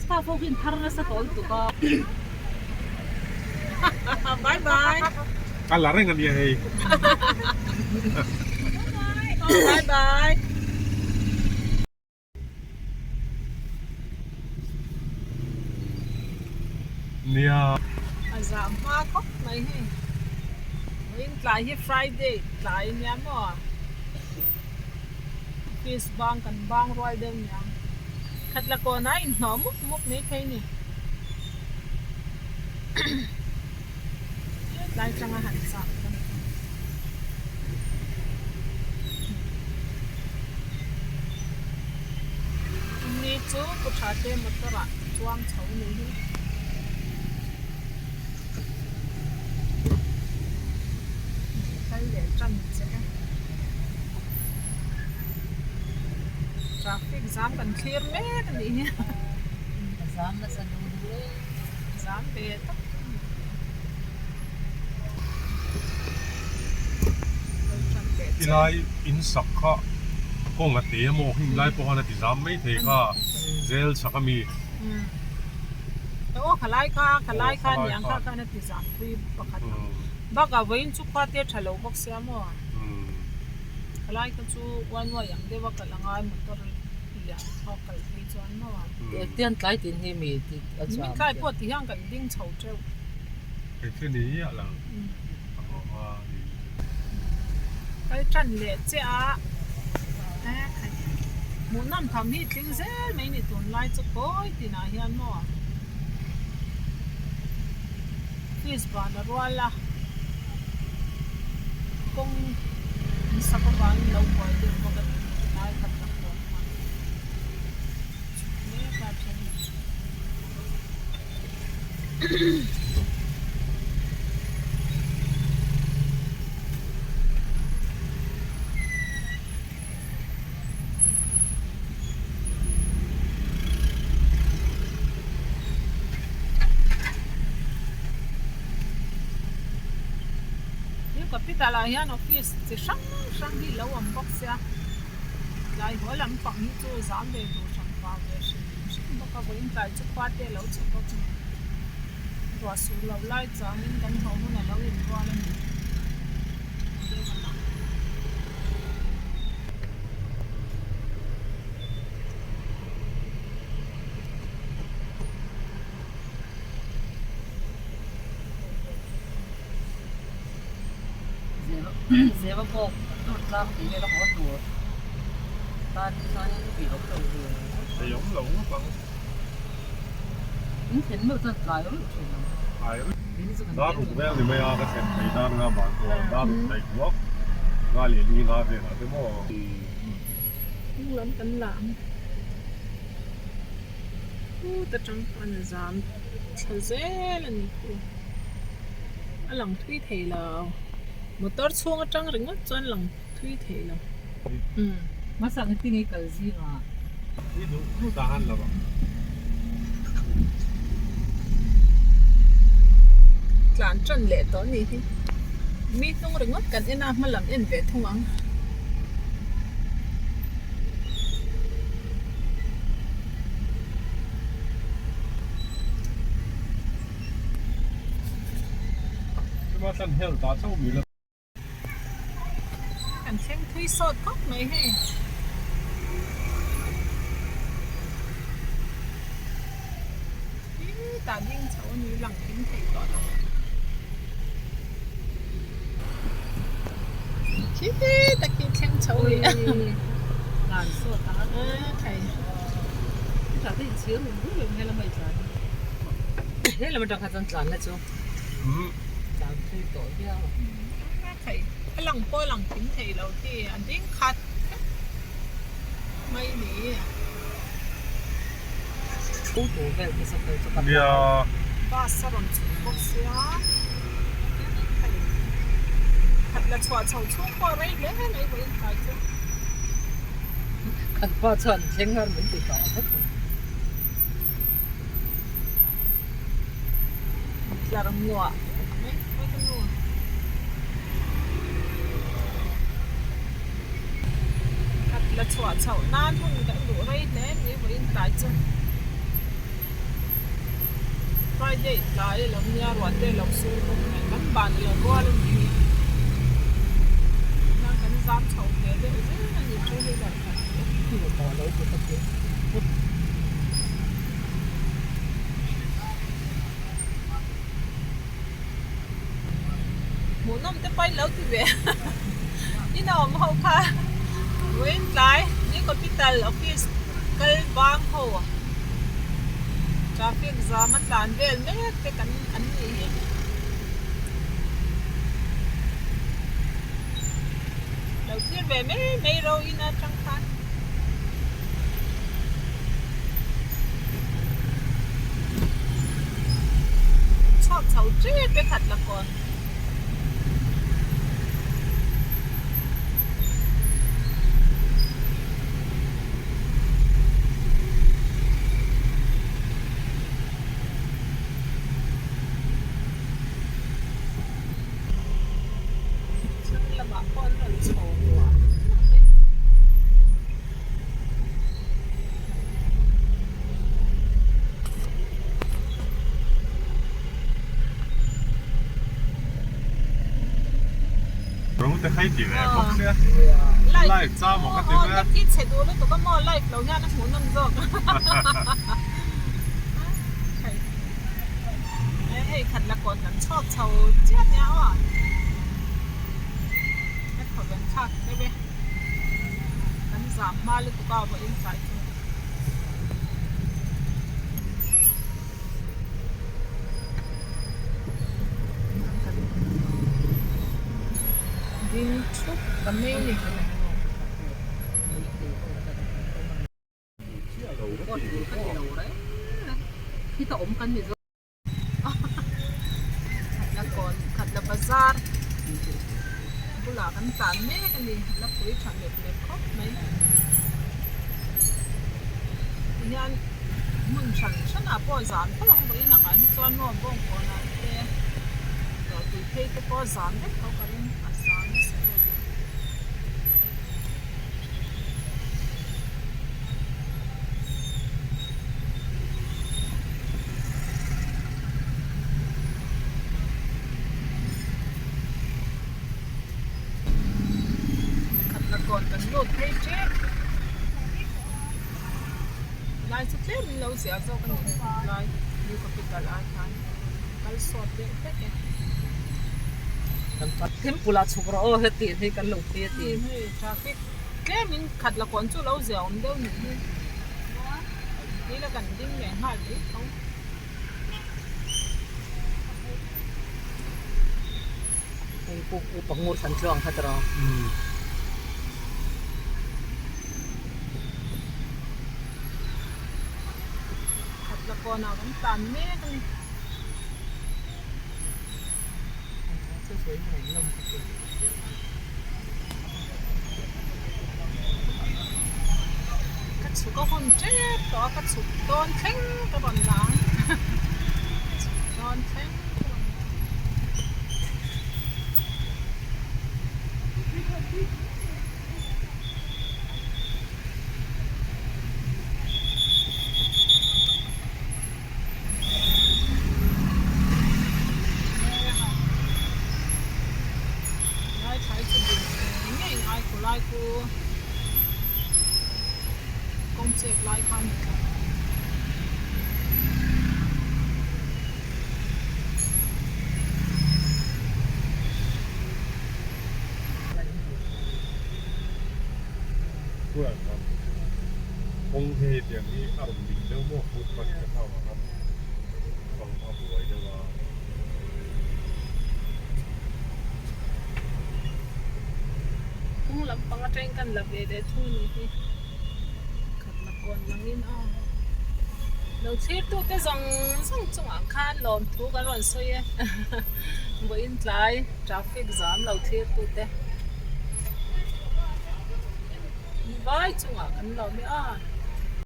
Staff ho hian thar nasa tawh lutuk a. Bye bye. Ka la reng ania hei. Bye bye. Nia. A zah hma khawp mai hei. Vawiin tlai hi Friday tlai ania maw? Office bang kan bang rual deuh niang. Khat la kawn a inhnawh mup mup mai thei ni. Tlai tanga han chak ka ni. Ni chu pu tha te motor ah chuang chho ni hi. Kal leh tan che e. Traffic zam kan thlir mek a nih hi. Zam nasa duh duh e. Zam ve tak chu a ni. Tilai in sak kha kawng a te emaw heng lai pawh khan a ti zam mai thei kha zel chak a mi. Aw khalai kha khalai kha niang kha khan a ti zam pui pakhat ang bakah vawiin chu khua te tha lo bawk sia maw khalai kha chu uai ang deuh a kalh a ngai motor lian kha kal phei chuan maw. Tian tlai tin hi mi ti a zam. Min tlai pawh ti hian kan ding chho teuh. Hei chu ni a lang Kal tan leh che a hmuhnawm tham hi tling zel mai ni tunlai chu kawi tinah hian maw office van a rual a kawng an sak avangin lo buai deuh bawk a ni lai khat tak pawh khan chhuk mek a then. New capital ah hian office chi hrang hrang hi lo awm bawk sia tlai haw lampang hi chu zam ve duh hran pah ve hrim. Hrim bawk a vawiin tlai chu khua te a lo chhe bawk nen ruah sur loh lai changin kan hlawh hun a lo inrual a ni deuh a lang. Zeva bawk tur tlang tih vel a haw tur tan chuanin tih awm lo ve. Thei awm lo ngawt ang. In thlen meuh chuan tlai ruih thin ang. Tlai ruih. Dar ruk vel ni mai a ka thlen thei dar nga ban chuan dar ruk daih duak nga leh li nga velah te maw. Hnung lam kan la ang. Put atang khan a zam thla zel a ni khu. A lang thui thei lo. Motor chhung atang ringawt chuan lang thui thei lo. Umm. Hmasa ang ti ngei kal zingah. I duh duh dah han lo ang. Tlan tan leh tawh a nih hi. Mi hnung ringawt kan en a hma lam en ve thung ang. Kan thleng thui sawt khawp mai hei. Tah ding chho a ni lang thim thei tawh lo. Khi tak hi thleng chho leh a. Tlan sawt ang a. Thei. Tah te inchhir rum rum em helam a i tlan. Helam atang kha chuan tlan la chu. Tlan thui tawh viau ang. Thei. A lang pawh a lang thim thei lo khi a ding khat vek mai ni. Bus a rawn chhuk bawk sia khat la chhuah chho chhung pawh a rei hle mai vawiin tlai chu. Kan pa chuan thleng har min ti tawh vek ang. Tlar nguah mai mai ka nu. Khat la chhuah chhoh nan hun kan duh rei hle mai vawiin tlai chu. Friday tlai a lo nia ruah te a lo sur bawk nen kan ban leh rual a nih hi. Tihian kan zam chho ve deuh zel a ni two wheeler khat te. Hmuhnawm te pawh in lo ti ve in a awm ho kha vawiin tlai New Capital office kal bang ho traffic zam a tlan vel mek te kan an nih hi. Lo thlir ve mai mai ro in atang khan. Chhuak chho tep e khat la kawn. Thlang lamah pawh an rawn chho huah huah mai. Ro te khai ti ve bawk sia. Live cha maw ka ti ve a. Aw chhe duh lutuk a maw live lo hian a hmuhnawm zawk. Hei khat la kawn kan chhuak chho chiah nia aw. Ka thaw ven thlak deuh e. Kan zam hma lutuk a vawiin tlai chu. Ding thup ta mai ni. Khatla kawn khatla bazar bulah kan tlan mek a ni la pui tha mep mep khawp mai tihian hmun hran hranah pawh zan tho ang vawiin ang ah hi chuan maw bawngkawnah te tui phei te pawh zan vek tho ka ring a zan nasa em. Khatna kawn kan lut phei tep lai chu tlem in lo ziah zawk a ni lai new capital ai khan kal sawt deuh hlek e. Temple ah chhuk rawh aw heti hei kan lo phei a ti. Hei traffic tlem in khat la kawn chu lo ziah awm deuh nih hi tila kan ding leh nghal mai tho. Hei puk upa ngur kan tluang kha tiraw. Khat la kawn ah kan tlan mek a ni. Ka chhuk a hun tep tawh a ka chhuk dawn thleng ka rawn la ang chhuk dawn thleng ka rawn la ang. Lai thlai chu bul ngei ngei ngai ku lai ku kawng chep lai kha a ni tlat. Kawng hi tiang hi a rawn ling deuh maw footpath te kha ang a kawng a buai deuh a. Kawng lampang atangin kan la ve leh thu ni hi khat la kawn langin a lo thlir tu te zawng zawng chungah khan lawmthu kan rawn sawi e vawiin tlai traffic zam lo thlir tu te. Vai chungah kan lo mi a.